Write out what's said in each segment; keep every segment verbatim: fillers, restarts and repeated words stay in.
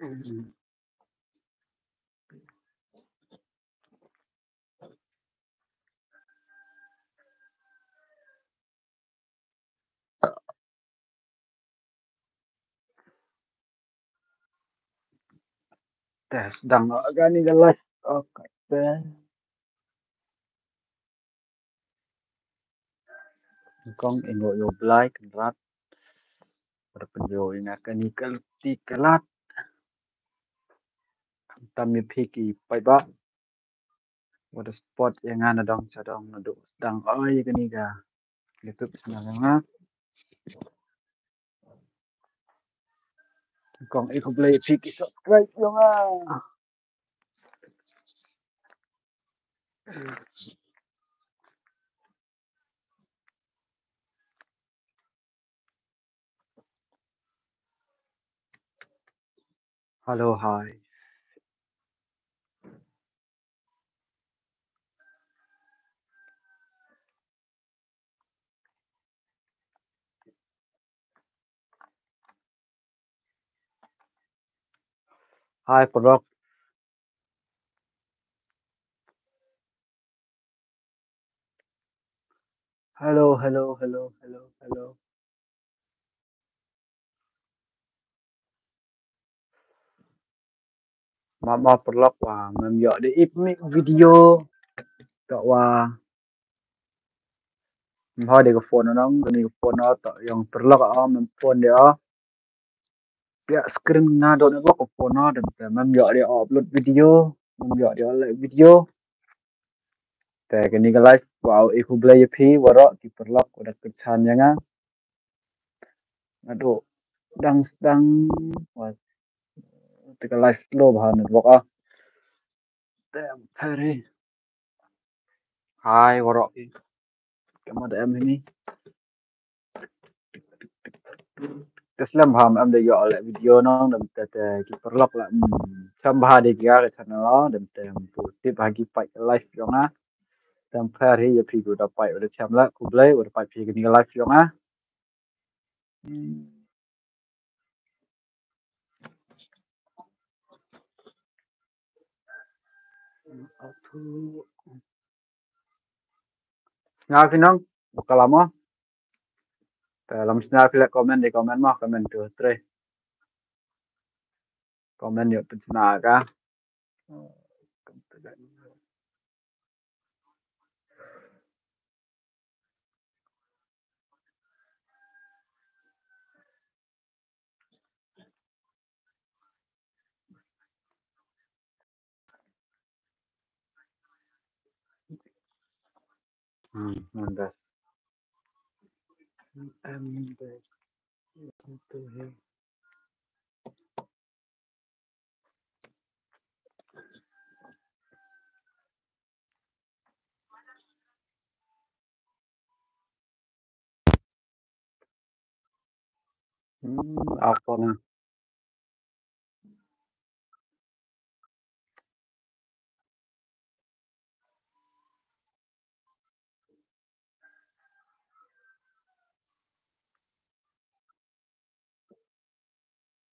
Te sdang o kani ka live. Okay, te. Kong i ngo yoh Blai Kynrad. Para pynyoh i nga kani ka luti ka lad. Khamtam ya phi ki paidbah. Wa da support ya nga nadong chadong naduh sdang o ya kani ka YouTube channel ya nga. Kong i khublei phi ki subscribe yong nga. Hello, hi. Hi, Paralok. Hello, hello, hello, hello, hello. Ma, ma Paralok wa, mem yoh de ip mi video. Toh wa. Mem ha de ka phone nong, kani ka phone o, toh yong Paralok o, mem phone de o. Pia screen nga dot network ka phone o, dem te mem yoh de o upload video, mem yoh de o like video. Te kani ka live wa i khublei ya phi waroh ki Paralok wa da kyrchan ya nga. Naduh dang sdang wa te ka live slow bha network a. Te em pher hi. Hi waroh ki. Kamwa da em hini. Te slem bha em da yoh le video nong, dem te, te ki Paralok la, mm, slem bha de ki ya ka channel o, dem te em pu tip ha ki pait ka live yong nga. Te em pher hi ya phi ki wa da pait, wa da chem la, khublei, wa da pait phi kani ka live yong nga. Hmm. Sñiaw phi nong, wa ka lam o. Te lam sñiaw phi le comment de comment mo, comment tu tre. Comment yoh pynchna ka. Hmm, mandas. Em, em, em. Hmm, apa na?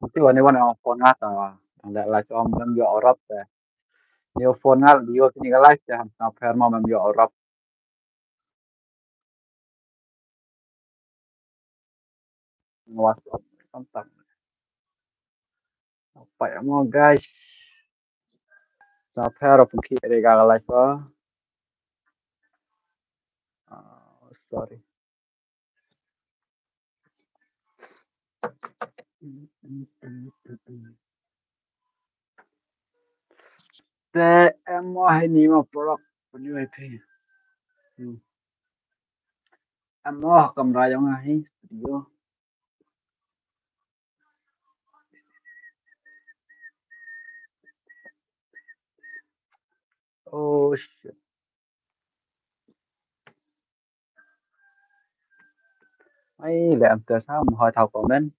Mesti wan i wan ong phone nga ta, ong da live ong mem yoh o rap te. Yoh phone nga, yoh sini ka live te, ham sñiaw pher mo mem yoh o rap. Nga wa sñiaw pher mo. Pait mo, guys. Sñiaw pher o pynkhih re ka live o. Ah, sorry. Te em o hini mo Paralok pynyoh i phi. Hmm. Em o kamra yong nga hi studio. Oh shit. Ai, le em te sa mo ha thaw comment.